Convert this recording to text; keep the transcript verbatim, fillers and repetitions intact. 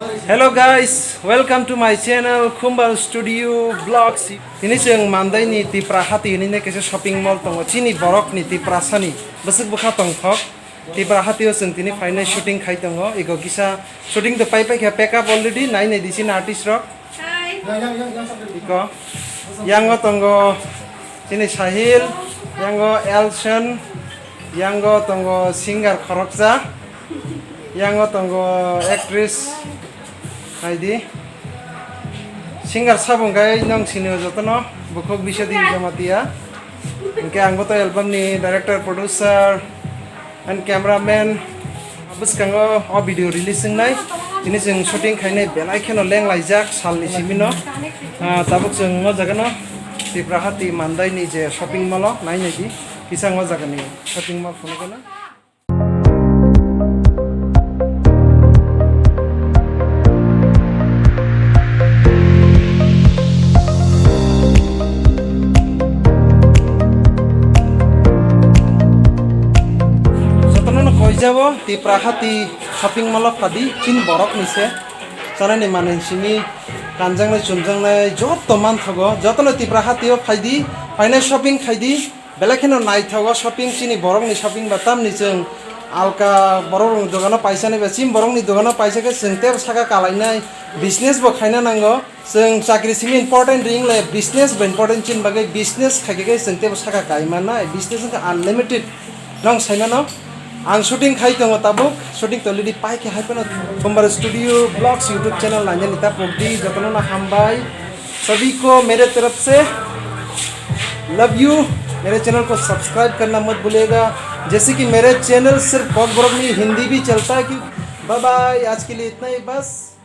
Hello guys, welcome to my channel Khumbar Studio Vlogs. Tini chwng Mandai ni Tipra Hati hinwi kaisa shopping mall tongo. Chini borok ni Tiprasa ni bwswk bwkha tongthok. Tipra Hati o chwng tini phainai shooting khai tongo. Ego kisa shooting to pai pai kha, pack up already. Nai nai di chini artist rok. Iko. Yango tongo chini Sahil, yango Elson, yango tongo singer khoroksa, yango tongo actress. Hai di. Singer sabo hwnkhe nong sini o jotono, bukhuk Biswadi Jamatia. Hwnkhe ang bo to album ni director, producer, and cameraman. Bwskango o video release wngnai, tini chwng shooting khainai belai kheno leng laijak salni simino. Ah, tabuk chwng o jaga no Tipra Hati Mandai ni je shopping mall o nai nai di, kisa o jaga ni shopping mall phunukgano. Jotono no koijabo Tipra Hati shopping mall o phadi, chini borok ni se chanani manwi simi kanjaknai chumjaknai joto manthogo, jotono Tipra Hati o phaidi, phainai shopping khaidi. Belai kheno naithogo shopping, chini borokni shopping ba tamni chwng alka borok rokni dogano paisa nai ba chini borokni dogano paisa khe chwng tebo saka kalainai, business bo khaina nango. Chwng chakri simi important ring le business bo important chini bagwi, business khaikhe khe chwng tebo saka kai mannai, business wngkha unlimited. Nong sai mano, ang shooting khai tongo tabuk, shooting to already pai khe hai phano Khumbar Studio Vlogs YouTube channel nainani ta pokdi, jotono no hambai. सभी को मेरे तरफ से love you. मेरे चैनल को सब्सक्राइब करना मत भूलिएगा। जैसे कि मेरे चैनल सिर्फ कॉकबरक में हिंदी भी चलता है कि बाय बाय, आज के लिए इतना ही बस।